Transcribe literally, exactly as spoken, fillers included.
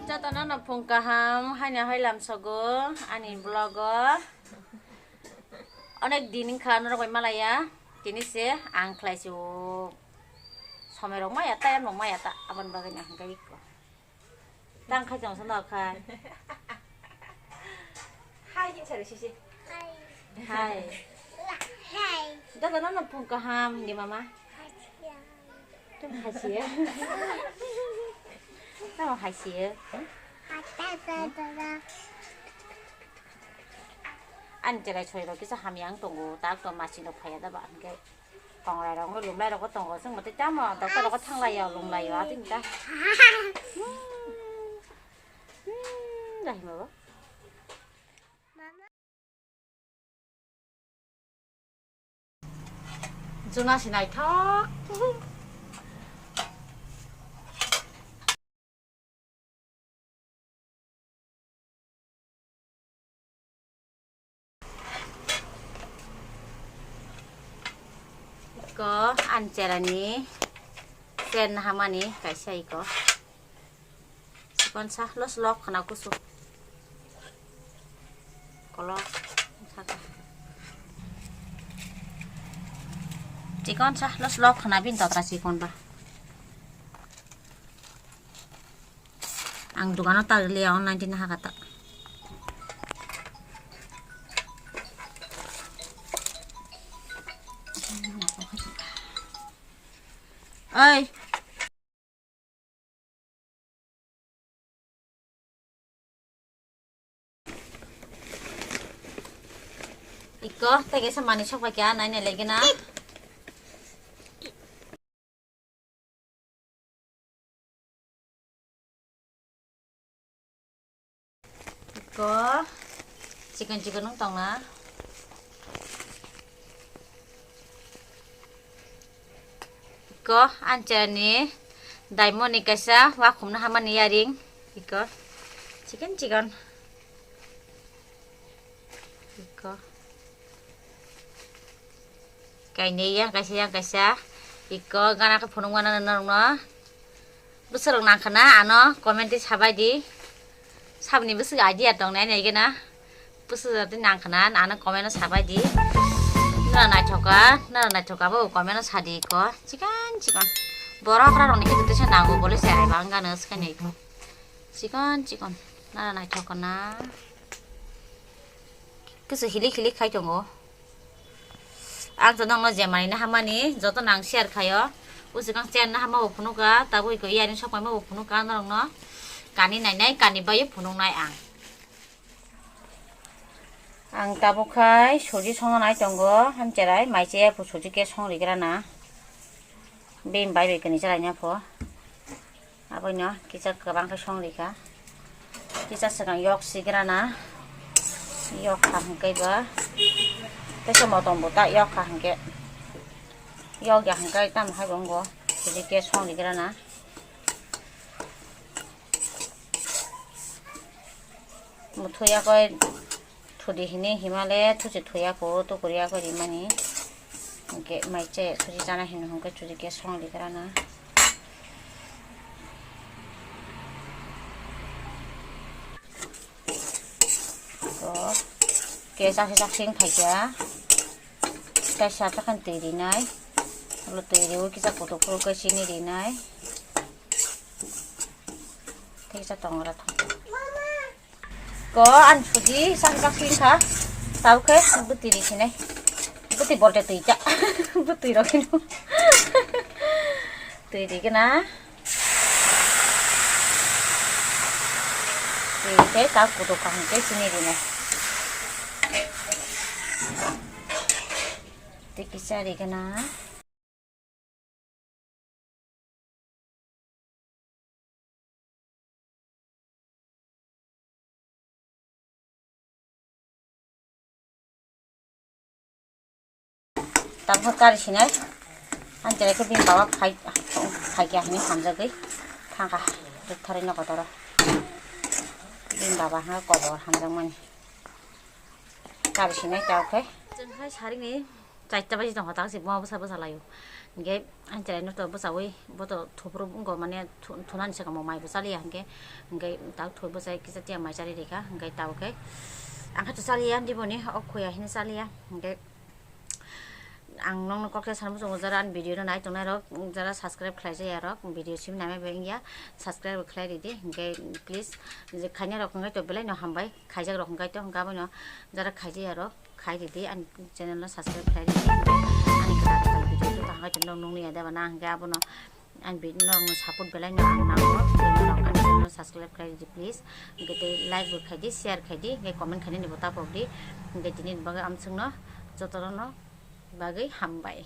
Jotono no phung kaham, haino hai lamsogo ani vlogo. Onek din wngkha norok bai malaya, tini se ang khlai se o somoi rok maya ta, em rok maya ta, aboni bagwi no hwnkhe ikko. Tang khai tong sano khai. Hai, hin sari sisi. Hai. Hai. Hai. Dada, nono phung kaham ni mama. Hai. Tum hai siya. Tamo hai siya. Hai, dada, dada. Ani cherai chwrai rok kisa hamya wng tongo, tak to machine rok phaiya da ba hwnkhe. Tongrai rok no lumlai rok bo tongo, chwng bo tei tamo doctor rok thang lai ya, lum lai ya, atwng ta. Hmm, hmm, dai ma bo. Juna si naithok. Iko ani cherani chen hamani kaisa iko. Chikon sa los lok khana kusu. Kolok saka. Chikon sa los lok khana bin totra chikon ba. Ang dukano ta liya, online din haka ta. Oi. Iko, tei kaisa manwi sok bai kha, nai nai lai gana. Iko, chikon chikon wng tong na. Iko, ani cherani diamond ni kaisa wakhumna hamani earring. Iko, chikon chikon. Iko. Kainwi yang kaisa, yang kaisa. Iko gana khe phunuk mano norokno. Bwswk rok nang khana ano comment twi sabai di. Saboni bwswk idea tong nai nai gana. Bwswk rok twi nang khana ano comment o sabai di. Nora naithoka, nora naithoka bo comment o sadi iko. Chikon chikon. Borok rok ni khe twi se nango bole se ai bang gana swkang iko. Chikon chikon. Nora naithok na. Kisa hilik hilik khai tongo. Ang to nokno je manwi na hamani, joto nang share khaio. Usikang chen na hama bo phunukha, tabuk iko yani sokma bo phunukha norokno. Kani nainai, kani baio phunuknai ang. Ang tabuk khai suji songna nai tongo, hamcherai, mai che phu suji ke song rigra na. Bini bai bai kani chalaina pho. Aboino kisa kwbang khe song rikha. Kisa swkang yok sigrana. Yok kha hwnkhe ba. Teisa motom bo ta yok kha hwnkhe. Yok ya hwnkhe tamo hai bo wngo. Suji ke song rigrana. Muthuya koi. Thudi hini himale thuchi thuya ko tukuriya ko rimani. Hingke mai che thuchi chana hino hingke thuchi ke song ligrana. To ke sak sak sing phaikya. Kaisa takhan twi rinai. Ulo twi riwi kisa kutuk kutuk ke sini rinai. Kaisa tongra thang. Ko an suji sak sak sing kha. Tau khe bwtwi ri sinai. Bwtwi bolte twi cha. Bwtwi rok hino. Twi ri gana. Twi khe ta kudu kaham khe sini rinai. Twi kisa ri gana. Tabuk kari sinai. Ang cherai khe bini baba phai, phai khe hwnwi hamjagwi thangkha. Rwktharwi nogo toro. Bini baba hwnwi kobor hamjakmani. Kari sinai tabuk khe. Chwng hai saringni Chaita baji tong hotak si buma bwsa bwsa laio. Hingke ang chwrai no to bwsawi bo to thupru wngko mane thu-, thunani saka mo mai bo chaliya hingke, hingke tak thoi bwsai kisa tiya mai chali rika hingke tabo khe ang khe to chaliya diboni ok khoya hini chaliya hingke ang nokno kok khe sanmung tongo jara ani video no nai tongnai rok jara subscribe khlai jaya rok video sim nai bai wngya subscribe khlai ridi hingke please je khaina rok hingke to belai no hambai khaijak rok hingke to hingke abono jara khaijaya rok khai ridi ani channel no subscribe khlai ridi hingke ani kwtal kwtal video to hingke to nokni ya deba na hingke abono ani video no support belai no ang nango norok ani channel no subscribe khlai ridi please hingke tei like bo khaidi share khaidi hingke comment khainani bo tapok di hingke tini bagwi amswk no jotono bagwi hambai.